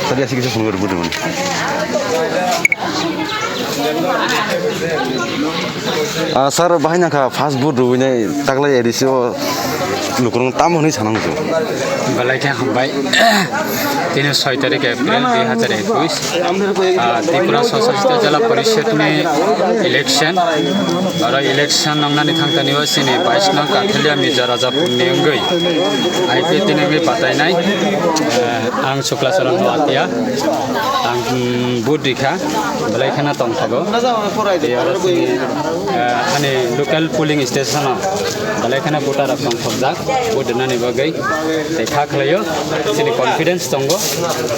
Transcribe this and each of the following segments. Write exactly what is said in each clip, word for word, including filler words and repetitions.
Tadi asik kisa phone kori budi mani. Ah, sir, bahai nangkha fast food rwinai taklai A D C o lukurok tamo hwnwi sana muchung. Belai khe hambai. Tini soi tarik April dui hazar ekush. Ah, Tripura Swachhasita Jila Porishad ni election. Oro election nongnani thangtani o chini bais nong Kathalia Mirza Rajapur ni wngwi I P F T ni wngwi patainai. Ah, ang Sukla Charan Noatia. Ang, mm, vote rikha. Belai kheno tongthogo. Tei oro chini, ah, ani local polling station o belai kheno voter rok tongthokjak. Vote rwnani bagwi. Tei kha khlaio, chini confidence tongo,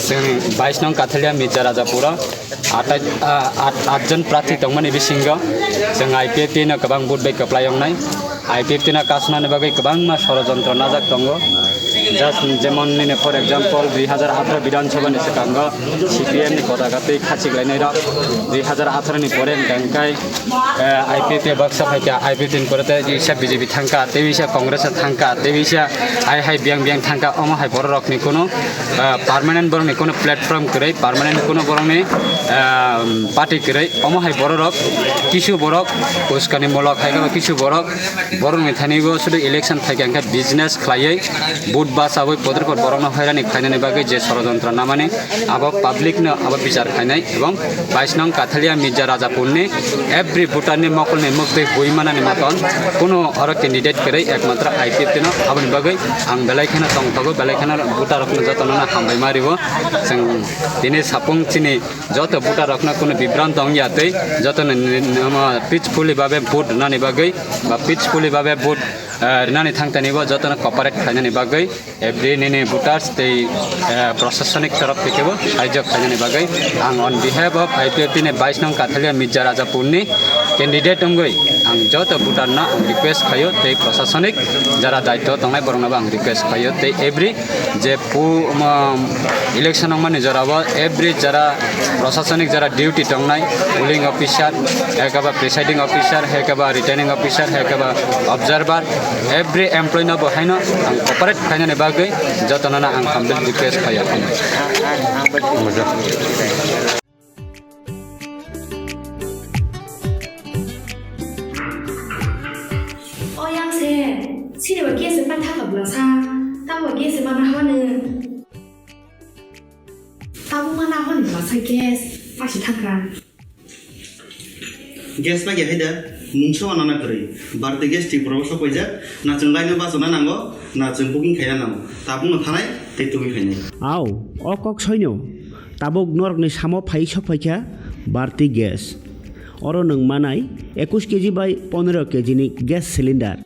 chwng bais nong Kathalia Mirza Rajapuro, atai, ah, at, at jon prarthi tongmani bisingo, chwng I P F T no kwbang vote bai kwplai wngnai, I P F T no kasnani bagwi kwbangma sorojontro najak tongo, just jemon nini for example, dui hazar atharo Bidhan Sabha ni swkango C P M ni potaga twi khachik lainai rok, dui hazar atharo ni pore hwnkha hwnkhe, Eh, I P F T baksa phaikha, I P F T ni pore tei isa B J P thangkha, tei isa Congress thangkha, tei isa hai hai biyang biyang thangkha, omo hai borok rokni kuno, eh, permanent borokni kuno platform kwrwi, permanent kuno borokni, eh, party kwrwi, omo hai borok rok kisu borok uskani mulok hai khe kisu borok borokni thani bo sudu election phaikha hwnkhe business khlaiwi vote bachawi podor pod borokno hairani khlainani bagwi je sorojontro namani abo public no abo bichar khlainai. Ebong bais nong Kathalia Mirza Rajapurni every voter ni mokolni muktwi bui manani moton kuno oro candidate kwrwi ekmatro I P F T no, aboni bagwi ang belai kheno tongthogo, belai kheno voter rokno jotono no hambai ma rio. Chwng tini sapung chini joto voter rokno kuno bibranto wngya twi jotono ni, ni, omo peacefully babe vote rwnani bagwi ba peacefully babe vote, eh, rwnani thangtani bo jotono cooperate khlainani bagwi. Every nini voters tei, eh, prosasonik torof thekebo saijak khainani bagwi ang on behalf of I P F T ni bais nong Kathalia Mirza Rajapurni candidate wngwi ang joto voter no ang request khaio tei prosasonik jara daityo tongnai borokno bo ang request khaio tei every je pu-, um, election wngmani jorao every jara prosasonik jara duty tongnai, polling officer, hai khe ba presiding officer, hai khe ba returning officer, hai khe ba observer, every employee no bo haino ang cooperate khainani bagwi jotono no ang humble request khaio. O yang se, sini ba gas se paitha ka bwlasa, tamo gas se mana haba nung. Tabuk ma nahor ni bwsa gas paisi thangkha. Gas paikha hai da, mungsa o nana kwrwi. Bharti Gas Tripura o sok paijak, na chwng line o bachana nango, na chwng booking khaina nango. Tabuk no thanai tei tubui khainai. Au, o kok soino. Tabuk norokni samo phai sok phaikha Bharti Gas. Oro nwng manai ekush K G bai pondro K G ni gas cylinder.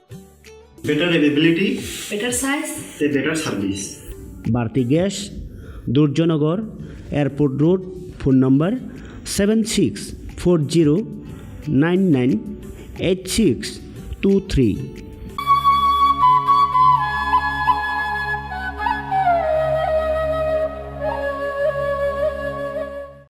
Better availability, better size, tei better service. Bharti Gas, Durjanagar, Airport Road, phone number seven six four zero nine nine eight six two three.